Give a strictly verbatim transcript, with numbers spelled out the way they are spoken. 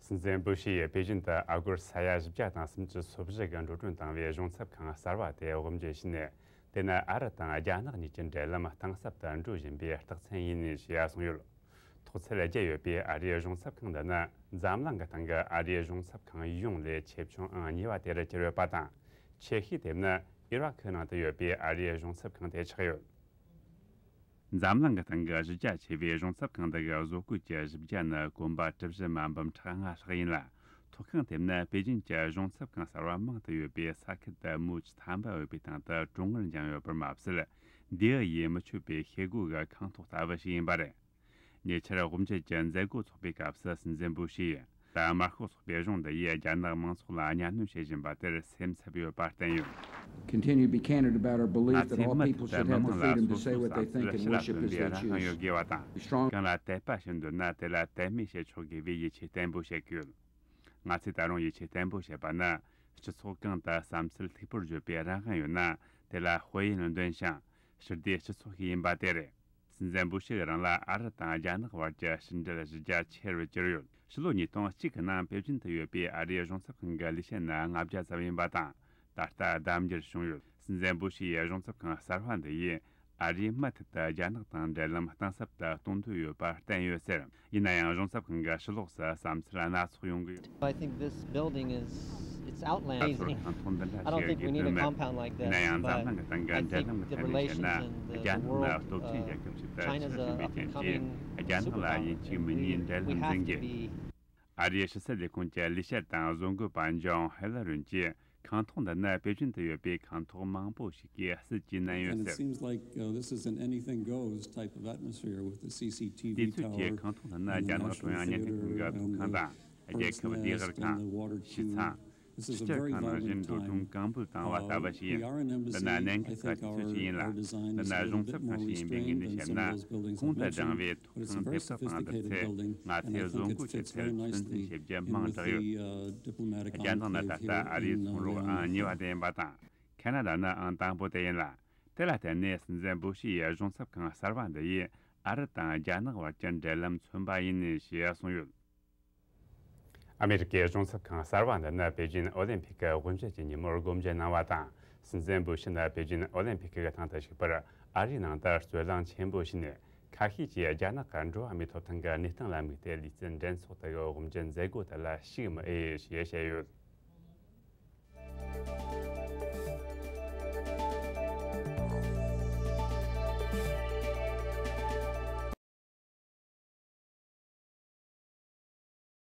སྲིད་འཛིན་བུ་ཤི་ཡིས་པེ་ཅིན་དུ་ཨ་སྒོར་ས་ཡ་བཞི་བརྒྱ་དང་སུམ་ཅུ་སོ་བཞི་གི་འགྲོ་གྲོན་བཏང་བའི་གཞུང་ཚབ་ཁང་གསར་བ་དེ་དབུ་འབྱེད་བྱས་ནས། དེ་ནི་ཨ་རི་དང་རྒྱ་ནག་གཉིས་ཀྱི་འབྲེལ་ལམ་གཏིང་ཟབ་ཏུ་འགྲོ་བཞིན་པའི་རྟགས་མཚན་ཡིན་ཞེས་གསུངས་ཡོད། ཐོག་ཚད་བརྒྱད་ཡོད་པའི་ཨ་རིའི་གཞུང་ཚབ་ཁང་འདི་ནི་འཛམ་གླིང་གི་སྟེང་གི་ཨ་རིའི་གཞུང་ཚབ་ཁང་ཡོངས་ལས་ཆེ་ཆུང་ཨང་གཉིས་པ་དེ་རུ་གྱུར་ཡོད་པ་དང་། ཆེ་ཤོས་དེ་ནི་ཨི་རག་གི་ནང་དུ་ཡོད་པའི་ཨ་རིའི་གཞུང་ཚབ་ཁང་དེ་ཆགས་ཡོད། འཛམ་གླིང་གི་སྟེང་གི་གཞི་རྒྱ་ཆེ་བའི་གཞུང་ཚབ་ཁང་འདི་གི་བཟོ་བཀོད་ཀྱི་གཞི་རྒྱ་ནི་གོམ་པ་གྲུ་བཞི་མ་འབུམ་ཕྲག་ལྔ་ལྷག་ཡིན་ལ། ཐོག་ཁང་དེ་ནི་པེ་ཅིན་གྱི་གཞུང་ཚབ་ཁང་གསར་བ་མང་དུ་ཡོད་པའི་ས་ཁུལ་དུ་མུའུ་ཆུ་ཐམ་པ་ཡོད་པའི་སྟེང་དུ་གྲོང་ངར་འགྱིང་ཡོད་པར་མ་ཟད། འདི་ཡི་མི་ཆོད་པའི་ཤེལ་སྒོ་གི་ཁང་ཐོག་ལྟ་བུ་ཞིག་ཡིན་པ་རེད། ཉེ་ཆར་དབུ་འབྱེད་ཀྱི་མཛད་སྒོ་ཚོགས་པའི་སྐབས་སུ་སྲིད་འཛིན་བུ་ཤི་ཡིས། ད་དམར་ཤོག་ཚོགས་པའི་གཞུང་འདི་ཡིས་རྒྱ་ནག་མང་ཚོགས་ལ་གཉའ་གནོན་བྱེད་བཞིན་པ་དེར་སེམས་འཚབ་ཡོད་པ་བསྟན་ཡོད། Continue to be candid about our belief that all people should have the freedom to say what they think and worship as they choose. Be strong. གང་ལ་དད་པ་བྱེད་འདོད་ན་དེ་ལ་དད་མོས་བྱེད་ཆོག་དགོས་པའི་ཡིད་ཆེས་བརྟན་པོ་བྱེད་ཀྱི་ཡོད། ང་ཚོས་ད་རུང་ཡིད་ཆེས་བརྟན་པོ་བྱེད་པ་ནི། སྤྱི་ཚོགས་གང་དུ་བསམ་ཚུལ་ལྷུག་པོར་བརྗོད་པའི་རང་དབང་ཡོད་ན། དེ་ལ་དཔལ་ཡོན་ལྡན་ཞིང་། ཞི་བདེའི་སྤྱི་ཚོགས་ཤིག་ཡིན་པ་དེ་རེད། སྲིད་འཛིན་བུ་ཤི་ཡིས་རང་ལ་ཨ་རི་དང་རྒྱ་ནག་བར་གྱི་ཕྱི་འབྲེལ་གཞི་རྒྱ་ཆེ་རུ་གྱུར་ཡོད། ཕྱི་ལོ་ཉིས་སྟོང་གཅིག་གི་ནང་པེ་ཅིན་དུ་ཡོད་པའི་ཨ་རིའི་གཞུང་ཚབ་ཁང་གི་ལས་བྱེད་ནི་ལྔ་བརྒྱ་ཙམ་ཡིན་པ་དང་། ད་ལྟ་ལྡབ་འགྱུར་བྱུང་ཡོད། སྲིད་འཛིན་བུ་ཤི་ཡིས་གཞུང་ཚབ་ཁང་གསར་བ་འདི་ཡིས་ཨ་རིས་མུ་མཐུད་དུ་རྒྱ་ནག་དང་འབྲེལ་ལམ་གཏིང་ཟབ་ཏུ་གཏོང་འདོད་ཡོད་པ་བསྟན་ཡོད་ཟེར། ཡིན་ན་ཡང་གཞུང་ཚབ་ཁང་གི་ཕྱི་ལོགས་སུ་བསམ་ཚུལ་སྣ་ཚོགས་ཡོང་གི་ཡོད། I think this building is, it's outlandish. ང་ཚོར་ཁང་ཐོག་འདི་འདྲ་ཞིག་དགོས་དོན་མེད། ཡིན་ན་ཡང་འཛམ་གླིང་གི་སྟེང་གི་འབྲེལ་ལམ་གྱི་ཐད་ནས་བཤད་ན། རྒྱ་ནག་ནི་སྟོབས་ཆེན་རྒྱལ་ཁབ་ཞིག་ཏུ་ཆགས་བཞིན་པའི་རྐྱེན་གྱིས། རྒྱ་ནག་ལ་ཡིན་གཅིག་མིན་གཉིས་འབྲེལ་ལམ་འཛིན་དགོས། ཨ་རིའི་ཕྱི་སྲིད་ལས་ཁུངས་ཀྱི་ལས་བྱེད་དང་བཟོ་འགོད་པ་ཇོན་ཧེ་ལ་རུན་གྱིས། ཁང་ཐོག་འདི་ནི་པེ་ཅིན་དུ་ཡོད་པའི་ཁང་ཐོག་མང་པོ་ཞིག་གི་སྲིད་ཇུས་ནང་ཡོད་ཟེར། དུས་ཚོད་ཀྱི་ཁང་ཐོག་འདི་ནི་རྒྱ་ནག་ཀྲུང་དབྱང་བརྙན་འཕྲིན་ཁང་གི་ཐོག་ཁང་དང་། རྒྱལ་ཁབ་ལྟེ་བའི་ཁང་། ཤི་ཚང་། ཕྱི་གཏེར་ཁང་ནང་བཞིན་འགྲོ་གྲོན་གང་འབུལ་བཏང་བ་ལྟ་བུ་ཞིག་ཡིན། འདི་ནི་གནད་འགག་གི་དུས་ཚོད་ཅིག་ཡིན་ལ། འདི་ནི་གཞུང་ཚབ་ཁང་ཞིག་ཡིན་པའི་ངོས་ནས་བཤད་ན། གོང་དུ་བགྲངས་པའི་ཐོག་ཁང་དེབ་ཀྱི་སྟེང་དུ་ཚེ་ང་ཚོས་བཟོ་འགོད་ཀྱི་ཚད་ཚོད་འཛིན་བྱེད་རྒྱུ་མང་དྲགས་ཡོད། རྒྱ་ནག་ནི་ད་ལྟ་ཨ་རིའི་ཚོང་རོགས་ཨང་གཉིས་པ་དེ་ཡིན་པ་དང་། ཁ་ན་ཌ་ནི་ཨང་དང་པོ་དེ་ཡིན་ལ། དེ་ལ་བརྟེན་ནས་སྲིད་འཛིན་བུ་ཤི་ཡི་གཞུང་ཚབ་ཁང་གསར་བ་འདི་ཡིས་ཨ་རི་དང་རྒྱ་ནག་བར་གྱི་འབྲེལ་ལམ་མཚོན་པ་ཡིན་ཞེས་གསུངས་ཡོད། ཨ་མེ་རི་ཀའི་གཞུང་ཚབ་ཁང་གསར་བ་འདི་ནི་པེ་ཅིན་ཨོ་ལིམ་ཕིག་གི་དབུ་འབྱེད་ཀྱི་ཉིན་མོར་སྒོ་འབྱེད་གནང་བ་དང་། སྲིད་འཛིན་བུ་ཤི་ནི་པེ་ཅིན་ཨོ་ལིམ་ཕིག་གི་ཐེངས་དང་གཅིག་པར་ཨ་རིའི་ནང་དུ་རྩོད་གླེང་ཆེན་པོ་བྱས་ནས། ཁ་ཤས་ཀྱིས་རྒྱ་ནག་གི་འགྲོ་བ་མིའི་ཐོབ་ཐང་གི་གནས་སྟངས་ལ་དམིགས་ཏེ་ལུས་རྩལ་འགྲན་ཚོགས་དེ་གི་དབུ་འབྱེད་མཛད་སྒོ་དེ་ལ་ཞུགས་མི་འོས་ཞེས་བཤད་ཡོད།